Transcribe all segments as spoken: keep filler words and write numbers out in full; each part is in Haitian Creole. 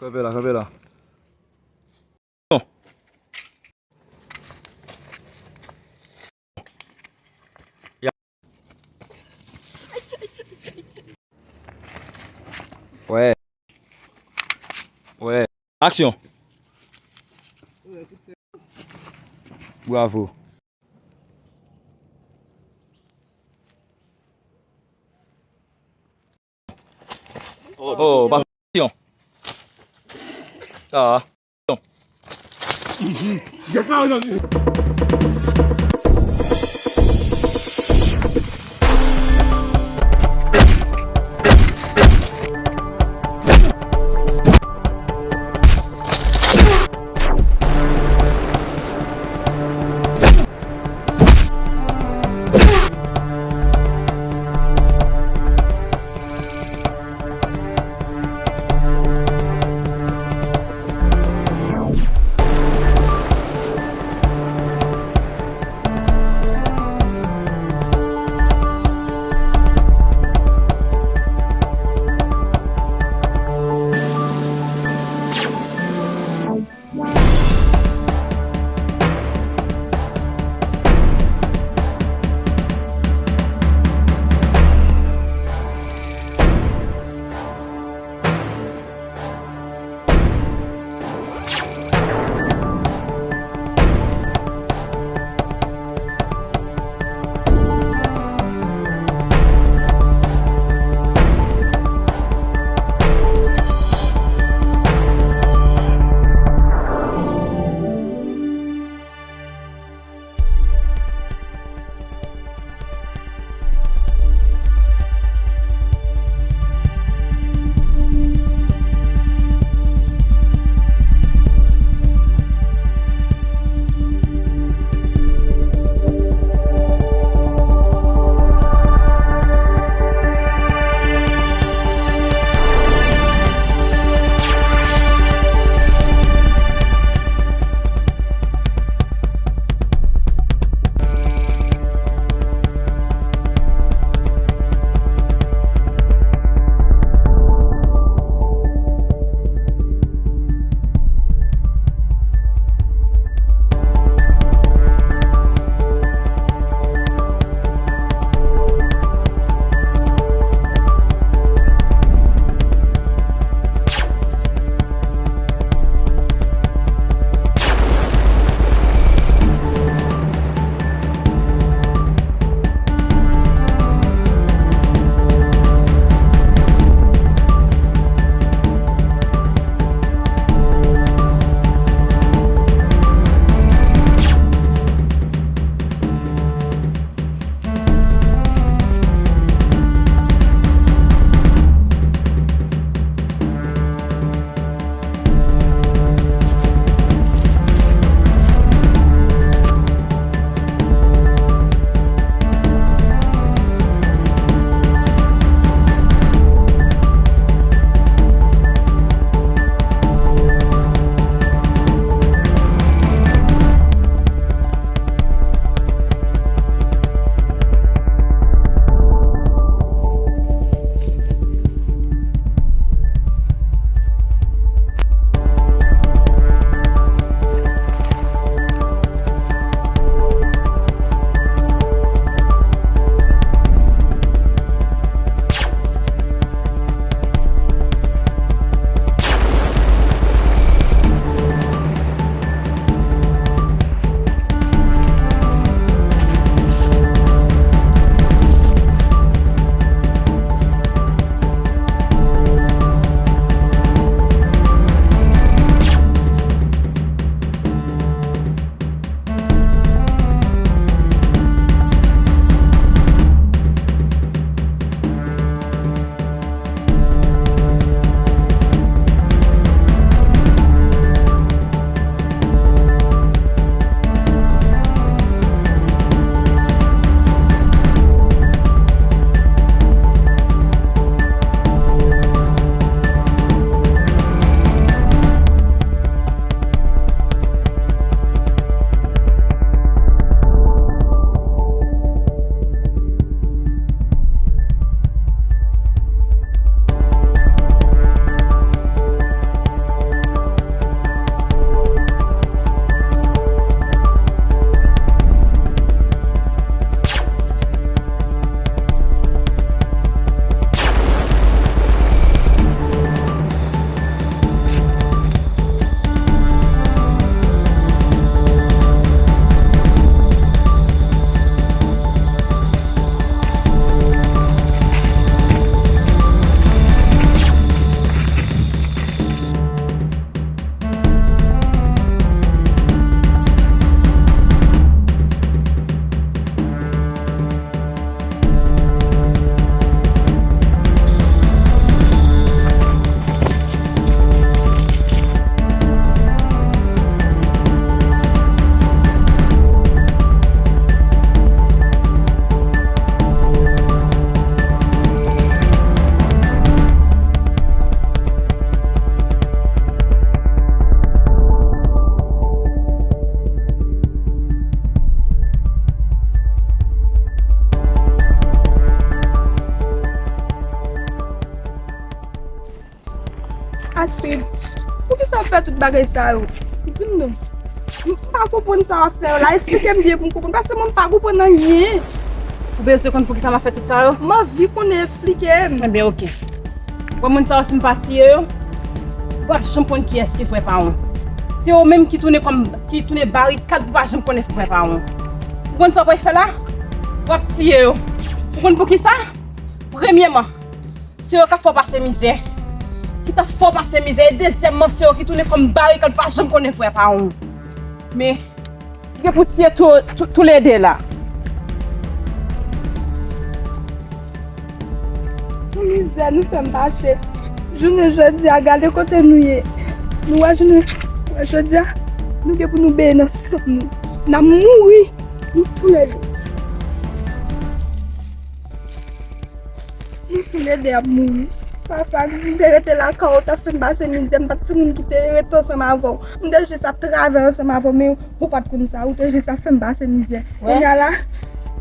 Kanpe la, kanpe la. Wè. Wè. Aksyon. Bravo. Oh, pa aksyon. Ah. Astrid, poukisa w fè tout bagay sa yo? Di m non. M pa konprann sa w ap fè yo la. Esplike m byen pou m konprann. Paske mwen m pa konprann anyen. Ou bezwen konn poukisa m ap fè tout sa yo? M anvi konnen, esplike m. Ebyen, oke. Wè moun sa yo, si m pa tiye yo, w ap janm konn kiyès ki vrè paran w. Se yo menm ki tounen kòm, ki tounen barikad pou w pa janm konnen vrè paran w. Ou konn sa w pral fè la? W ap tiye yo. Ou konn poukisa? Premyèman, se yo k ap fè w pase mizè. Ki t ap fè w pase mizè. E dezyèmman, se yo ki tounen kòm barikad pou w pa janm konnen vrè paran w. Men, ou gen pou tiye tou, tou, toulède la. Pou mizè nou fè m pase. Jounen jodi a, gade kote nou ye. Nou wè jounen jodi a, nou gen pou nou benyen nan sant nou. N ap mouri. Nou toulède. Nou toulède ap mouri. Fafa, m te rete lakay ou, t ap fè m pase mizè. M pa t timoun ki te rete ansanm avè w. M te jis ap travay ansanm avè w, men ou pa t konn sa. Ou te jis ap fè m pase mizè. Wè. Kounye a la,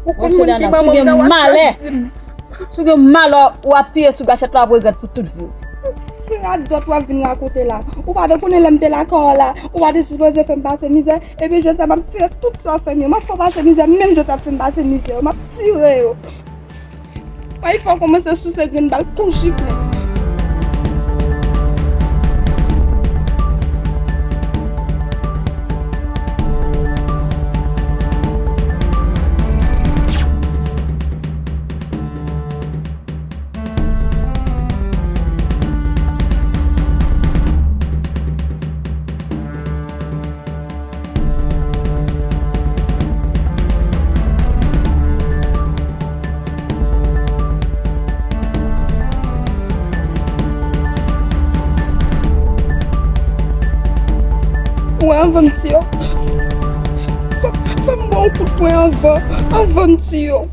ou konn moun ki ban mwen nan w ap di m. Si w gen malè, w ap piye sou gachèt la, w ap regrèt pou tout vi w. Ki radòt w ap vin rakonte la? Ou pa te konnen lè m te lakay w la, ou pa te sipoze fè m pase mizè? Ebyen, jodi a, m ap tire tout sa w fè m yo. M ap fè w pase mizè, menm jan w t ap fè m pase mizè yo. M ap tire yo. Mwen fò kòmanse souse grenn bal kou jiklen. Ou anvan m tiye w. Fò, fò m ba w kout pwen anvan, anvan m tiye w.